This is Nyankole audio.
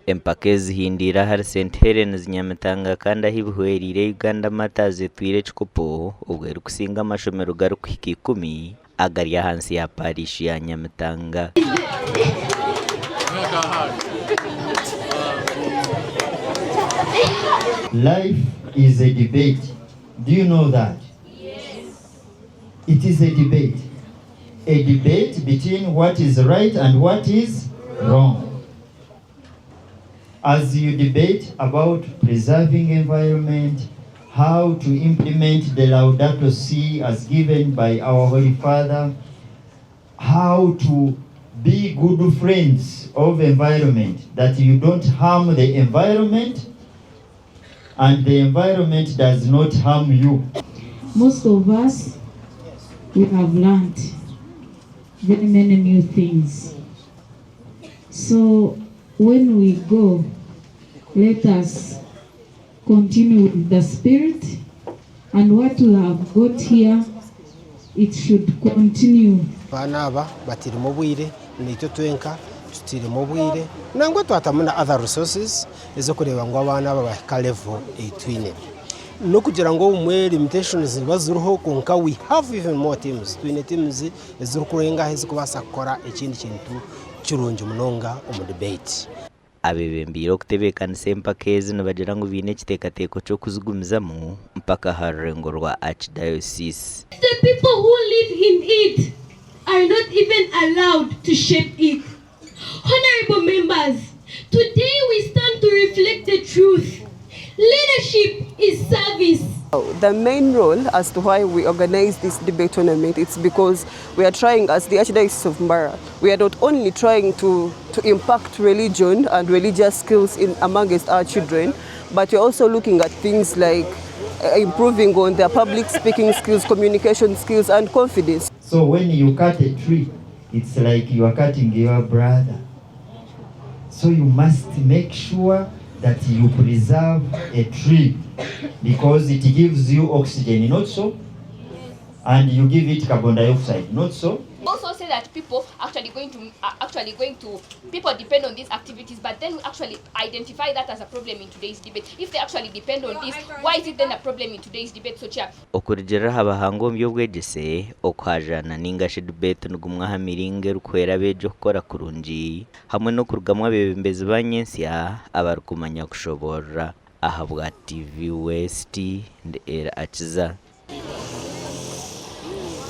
Empaka ezi zihindiire ahari St Helens Nyamitanga kandi ahu bihwereire Uganda Martyrs etwire ekikopo obwo erikusinga amashomero garikuhika ikumi agari ahansi ya Parish ya Nyamitanga. Life is a debate, do you know that? It is a debate, a debate between what is right and what is wrong. As you debate about preserving environment, how to implement the Laudato Si as given by our Holy Father, how to be good friends of environment, that you don't harm the environment and the environment does not harm you. Most of us, we have learned very many new things. So when we go, let us continue with the spirit and what we have got here, it should continue. Abaana aba batairemu obwire, naitwe twenka tutairemu obwire nangwa twatamu na other resources ez'okureeba ngu abaana aba bahika level ei twine. N'okugira ngu obumwe limitations niziba ziriho kwonka we have even more teams, twine teams ezirikurenga aha ezirikubaasa kukora ekindi kintu kirungi munonga omu debate. Abeebembeire okutebeekanisa empaka ezi nibagira ngu baine ekiteekateeko ky'okuzigumizamu mpaka aha rurengo rwa Archdiocese. The people who live in it are not even allowed to shape it. Honorable members, today we stand to reflect the truth. Leadership is service. The main role as to why we organize this debate tournament, it's because we are trying, as the Archdiocese of Mbarara, we are not only trying to, to impact religion and religious skills in amongst our children, but we're also looking at things like improving on their public speaking skills, communication skills, and confidence. So when you cut a tree, it's like you are cutting your brother. So you must make sure that you preserve a tree because it gives you oxygen, not so? And you give it carbon dioxide, not so? Also say that people actually going to actually going to people depend on these activities, but then we actually identify that as a problem in today's debate. If they actually depend on this, why is it then a problem in today's debate? So Chair. Okurugiirira aha bahanga omu by'obwegyese, okuhaajaana nainga shi dibeeti ni gumwe aha miringo erikuhwera abeegi okukora kurungi hamwe n'okurugamu abeebembezi ba nyentsya abarikumanya kushoboorora. Ahabwa TV West, ndi Elly Akiza.